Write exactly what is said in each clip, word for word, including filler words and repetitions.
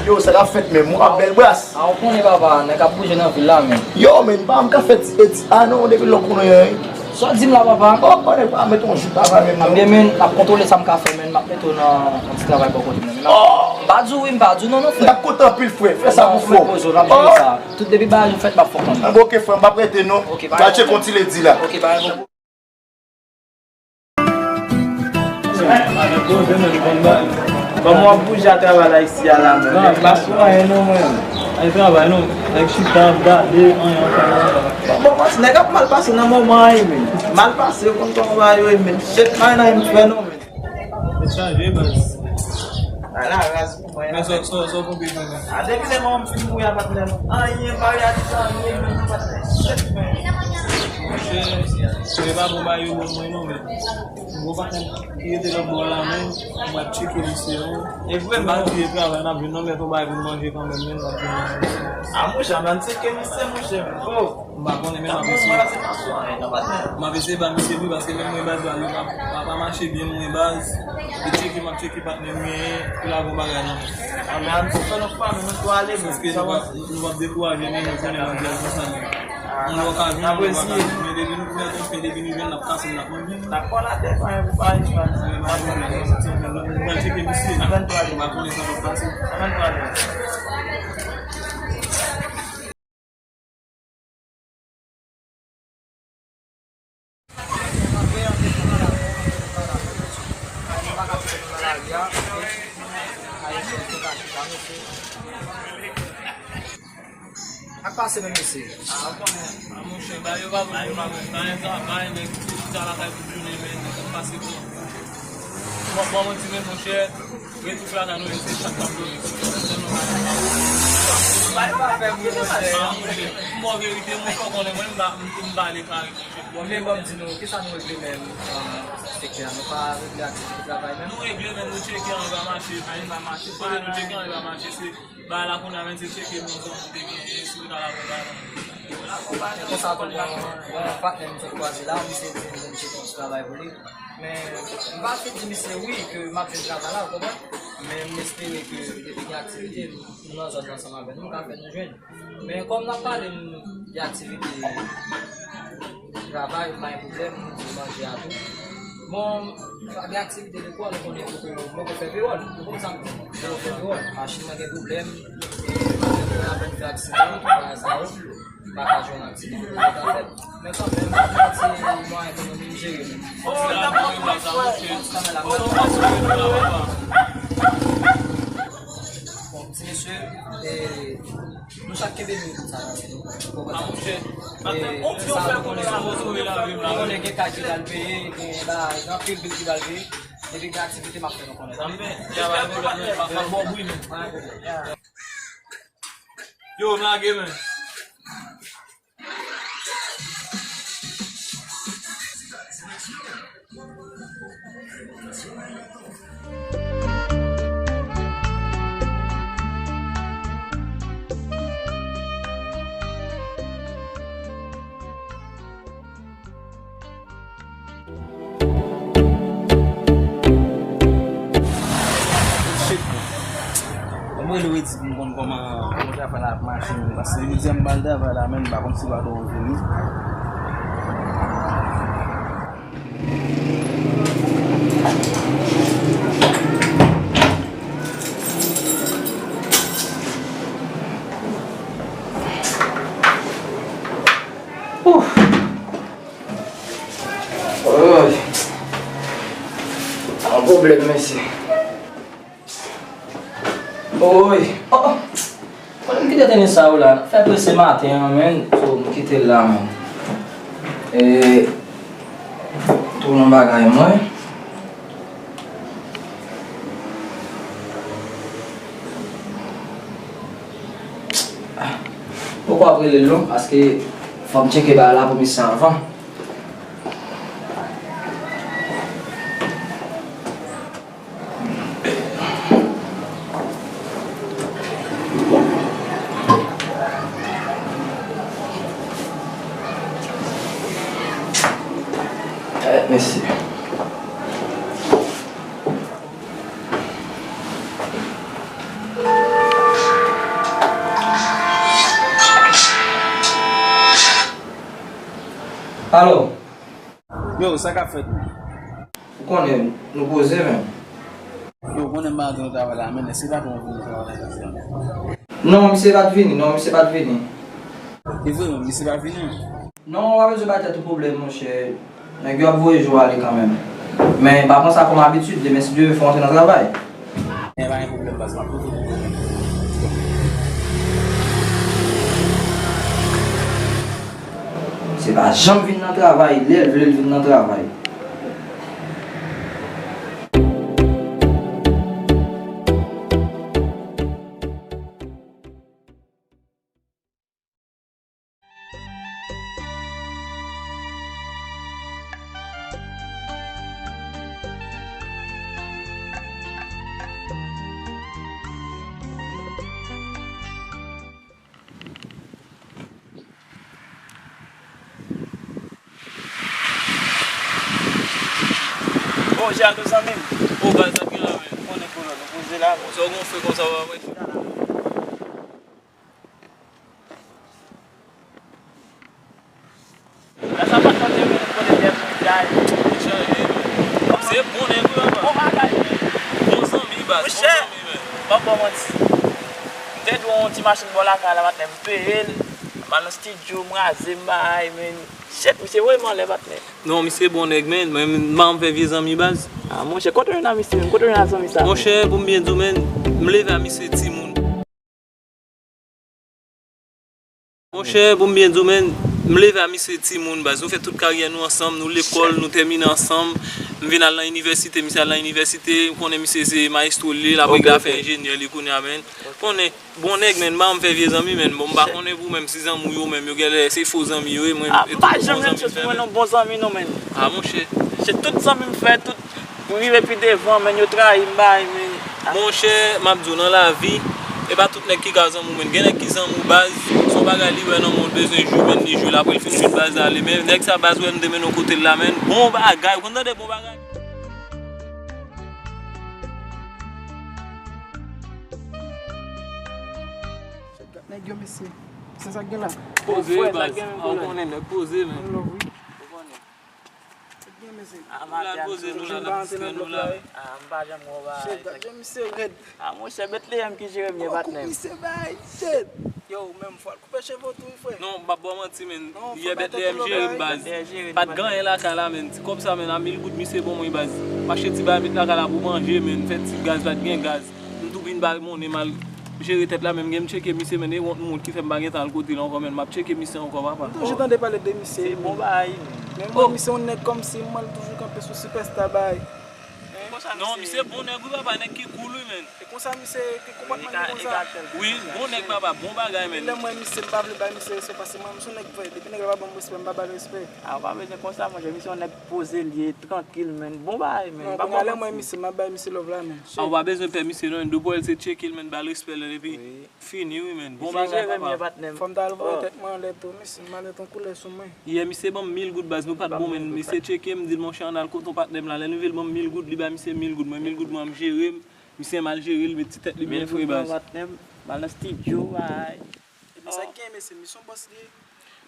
Yo, sa k ap fèt menm? Ou ap bèl bras. A, ou konnen, papa, nèg ap bouje nan vil la, men. Yo, men, pa m ka fè ti, ti, a non, depi lè w konnen, hein. Sa w di m la, papa? Oh, konnen pa, met yon jou travay menm, non. Ebyen, men, n ap kontwole sa m ka fè, men, m ap mete w nan yon ti travay bò kote, men. Oh! M pa di w wi, m pa di w non, non, frè. M t ap kontan anpil, frè. Fè sa pou fò. Repoze w, n ap jere sa. Tout depi bagay yo fèt, m ap fè w konnen. Bon, ok, frè, m p ap rete, non. Ok, pa gen pwoblèm. M al tcheke yon ti ledi la. Ok, pa gen pwoblèm. Kòman w ap bouje a travay la isi a la menm? Non, pa sou anyen non, mwen. Ay travay non. Nèg chita ap gade, anyen anfè nan. Bon, bon, manti, nèg ap mal pase nan moman an, wi, men. Mal pase, yo konn kòman bagay yo ye, men. Chèt bagay nan yon fè non, men. Mwen chanje, baz. Ala raz pou mwen. Men sa, sa, sa w konn bezwen, men. A, depi lè manman m fin mouri a, patnè, anyen pa reyalize anyen, men, non, patnè. Chèt, men. Monchè, se pa bon bagay yo ban mwen, non, men. Bon, patnè, ki rete lòt bò a la, men, m ap tcheke misye, non. E vre, men. M pa bliye travay, n ap jwenn, non, men fò bagay pou n manje kanmenm, men, n ap jwenn. A, monchè, ann tcheke misye, monchè, men. Oh! M pa konnen, men m ap eseye. M ap eseye ba misye wi, paske menm mwen baz la, li pa, pa, pa mache byen, mwen baz. Li tcheke, m ap tcheke patnè m genyen, pou l ap gon bagay nan men. A, men ann fè lòt fwa, men mwen tou ale, men. Paske nou p ap, nou p ap dekouraje, men nou konnen nan vyaj konsa, men. Yon lè okazyon, yon lè okazyon, men depi nou kouvè konfye, depi nou jwenn, n ap kase, n ap manje. Dakò, la tèt, pa gen pou pa gen, pa gen. Mwen tcheke misye. M pa konnen sa k ap pase. Ak pase menm mesye. A, ou konnen, a, monchè, bagay yo pa bon pou nou, men. Bagay travay, nèg ki chita lakay tout jounen, men, nèg ap pase bon. Bon, bon, mwen di, men, monchè, rete lakay nou, men se sa k ap dòmi. Bay pa fè bri, monchè. A, monchè, pou m ba w verite, mwen fè w konnen, mwen, m pa, m, m pa ale kare, monchè. Bon, men, bon, m di nou, kisa nou regle menm, euh, sektè a? Nou pa regle aktivite travay menm? Nou regle, men nou tcheke, anyen pa mache. Anyen pa mache. Kote nou tcheke, anyen pa mache, se bagay la kounye a, men se tcheke nou, zòn nou te genyen, si nou ta la konprann. E konsa tou, bon, bon, patnè m sot kwaze la, misye di m pou m tcheke yon ti travay pou li. Men, m pa fin di misye wi ke m ap jwenn travay la, ou konprann? Men m espere ke depi gen aktivite, nou nan zòn nan ansanm avè nou, m ka fè nou jwenn. Men kòm n ap pale, m, de aktivite travay, m pa gen pwoblèm, m di manje a tou. Bon, pa gen aktivite de kwa, nou konnen fò ke mwen fè vewòl. Ou konn sa m di? Mwen fè vewòl. Machin nan gen pwoblèm, e machin nan apèn fè aksidan, bagay sa yo. M pa ka jwenn aktivite pou m ta fè. Men kanmenm, m ap fè ti mwayen pou nou vin jere nou. Bon, ti mesye, e, nou chak kenbe nou sa nan men nou. Ou konprann sa? E, sa, nou konnen, nou konnen gen kay ki pral peye, gen bagay, gen anpil bil ki pral peye. Depi gen aktivite, m ap fè nou konnen. Tande? Respè pou patnè, m ap ba w bri, men. Yo, m lage, men. Shit. Mwen rele w e di pou m konn kòman, kòman travay la ap mache, men, paske jodi a m pa al travay la, men, m pa konn si m va gen reveni. Ouf. Oy. Yon pwoblèm, mesye. Oy. Oh, oh. Mwen, m kite tenis sa yo la. Fè prese maten an, men. So, m kite l la, men. E, tounen yon bagay, mwen. Poko ap rele l non, paske fò m tcheke bagay la pou misye anvan. Eh, mesye. Alò? Yo, sa k ap fèt, menn? Ou konnen, nou poze, menn. Yo, ou konnen m pa antre nan travay la, menn, èske patwon an vin nan travay la jodi a, menn? Non, misye pa t vini, non, misye pa t vini. E vre, menn, misye pa t vini, menn? Non, w pa bezwen bay tèt ou pwoblèm, monchè. Nèg yo ap voye jou ale kanmenm. Men, m pa pran sa kòm abitid, demen, si Dye vle, fò w antre nan travay. Men pa gen pwoblèm, baz, m ap pote pou ou. Misye pa janm vin nan travay, lè l vle l vin nan travay. Bon, Jado, zanmi m. O, baz, sa k gen la, menn? Konnen, bro, nou poze la, bro. Sa w gon fè konsa, w pa wè? Lè sa pa tande, men, konnen dèyè pou li gaye. Li chanje, men. Se bon nèg, wi, papa. Bon bagay, men. Bon zanmi, baz. Bon zanmi, men. Monchè, m p ap ba w manti. M te dwe yon ti machin bò lakay la, patnè, m peye l. M al nan estidyo, m raze, m bay, men. Shit, misye voye m anlè, patnè. Non, misye bon nèg, men. Mwen, m pa janm fè vye zanmi, baz. Ah, monchè, kote w jwenn a misye, menm? Kote w jwenn a zanmi sa, menm? Monchè, pou m byen di w, men, m leve a misye timoun. Monchè, pou m byen di w, men, m leve a misye timoun, baz. Nou fè tout karyè nou ansanm, nou lekòl, nou tèmine ansanm. M vin al nan inivèsite, misye al nan inivèsite. M konnen misye se mayestwo li ye, l ap regle afè enjenyè li kounye a, men. Konnen, bon nèg, men, m pa janm fè vye zanmi, men. Bon, m pa konnen pou menm si zanmi w yo menm, yo genlè se fo zanmi yo ye, mwen, e tout bon zanmi m fè, men. Ah, m pa janm jwenn chans pou mwen non, bon zanmi non, men. Ah, monchè. Se tout zanmi m fè, tout pou rive pi devan, men, yo trayi m, bay, men. Monchè, m ap di w, nan lavi, e pa tout nèg ki ka zanmi w, men. Gen nèg ki zanmi w, baz, se yon bagay li wè nan men w, l bezwen jwe, men, li jwe l, apre l fin jwe l, baz, ale. Men nèg sa, baz, wè m te mennen w kote l la, men. Bon bagay, ou konn tande bon bagay? Gad nèg yo, mesye. Se sa k gen la. Poze, baz. Ou konnen nèg poze, men. Ou konnen. Sa k gen, mesye? Ah, nou la poze, nou la, n ap distrè nou la. Ah, m pa janm wè w, bay. Shit, gad jan misye rèd. Ah, monchè, Bethlehem ki jere m ye, patnè. Misye bay, shit. Yo, ou menm, fò l koupe cheve w tou, wi, frè. Non, m p ap ba w manti, men. Yè Bethlehem jere m, baz. Pa t gen anyen lakay la, men. Ti kòb sa, men, a mil goud, misye ban mwen, baz. M achte ti bagay met lakay la pou manje, men. M fè ti gaz, pa t gen gaz. M tou vin bay monnen, m al jere tèt la, men m gen m tcheke misye, men, e wont moun ki fè m pa gentan al kote l ankò, men, m ap tcheke misye ankò, papa. M toujou tande pale de misye. Se bon bagay, men. Men mwen, misye yon nèg kòmsi, mwen toujou kanpe sou sipèsta bay. Non, misye bon nèg, wi, papa, nèg ki cool, wi, men. E konsa, misye, ki konpòtman li konsa? Wi, bon nèg, papa, bon bagay, men. Lè mwen, misye, m pa vle bay misye respè, paske mwen, m se yon nèg vrè. Depi nèg la pa ban m respè, m pa ba l respè. Ah, ou pa bezwen konsa, monchè. Misye yon nèg poze l ye, trankil, men. Bon bagay, men. Non, kounye a lè mwen, misye, m ap bay misye love la, men. Ah, ou pa bezwen pè misye, non. Depi w wè l se tcheke l, men, ba l respè l, epi fini, wi, men. Bon bagay, papa. Fò m ta al voye tèt mwen anlè tou, misye, m al met yon koulè sou mwen. Yè, misye ban m mil goud, baz, nou pa t bon, men. Misye tcheke m, di l, monchè, ann al kote yon patnè m la. Lè n rive, l ban m mil goud, li ba misye mil goud, mwen, mil goud mwen, m jere m. Misye m al jere l, met ti tèt li byen fre, baz. Mil goud nan patnè m, m al nan estidyo, bay. Epi sa k gen, mesye, misye yon bòs li ye.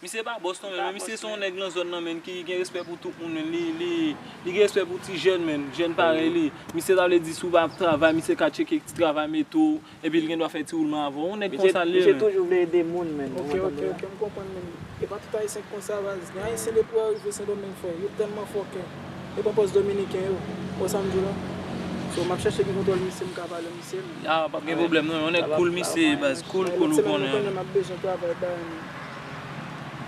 Misye pa bòs non, men misye se yon nèg nan zòn nan, men, ki gen respè pou tout moun, men. Li, li, li gen respè pou ti jèn, men, jèn parèy li. Misye ta vle di si w pa ap travay, misye ka tcheke ti travay mete w, epi l gen dwa fè ti woulman avè w. Yon nèg konsa l ye, men. Misye toujou vle ede moun, men. Ok, ok, ok, m konprann, men. E pa tout Ayisyen ki konsa, baz. Gen Ayisyen depi w rive Sendomeng, frè, yo tèlman fòkè. Yo pran pòz Dominiken yo. Ou wè sa m di w la? So, m ap chèche ki kontwòl misye, m ka pale misye, men. Ah, p ap gen pwoblèm, non. Yon nèg cool misye ye, baz. Cool, cool, ou konnen. Lòt semèn, ou konnen m ap bezwen travay, bay, men.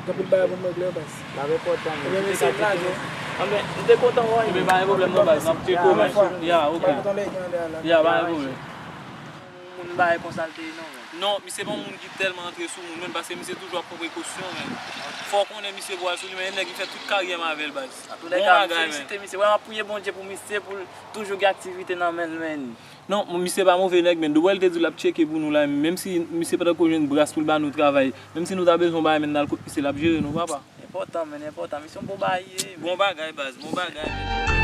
Gen anpil bagay pou m regle, baz. L ap enpòtan, men. Ebyen, mesye, m lage. Anben, m te kontan wè w. Ebyen, pa gen pwoblèm, non, baz. M ap tcheke w, men. Ya, ok. Ya, pa gen pwoblèm. Moun bagay konsa l te ye, non, men. Non, misye pa yon moun ki tèlman antre sou moun, men, paske misye toujou ap pran prekosyon, men. Fò w konnen misye pou al sou li, men, e nèg ki fè tout karyè m avè l, baz. Bon bagay, men. Antouka, m felisite misye. Wè, m ap priye Bondye pou misye, pou l toujou gen aktivite nan men l, men. Non, misye pa move nèg, men. Depi w wè l te di l ap tcheke pou nou la, menm si misye pa tankou jwenn bras pou l ba nou travay, menm si nou ta bezwen yon bagay, men, n al kot misye, l ap jere nou, papa. Enpòtan, men, enpòtan. Misye yon bon bagay li ye, men. Bon bagay, baz, bon bagay, men.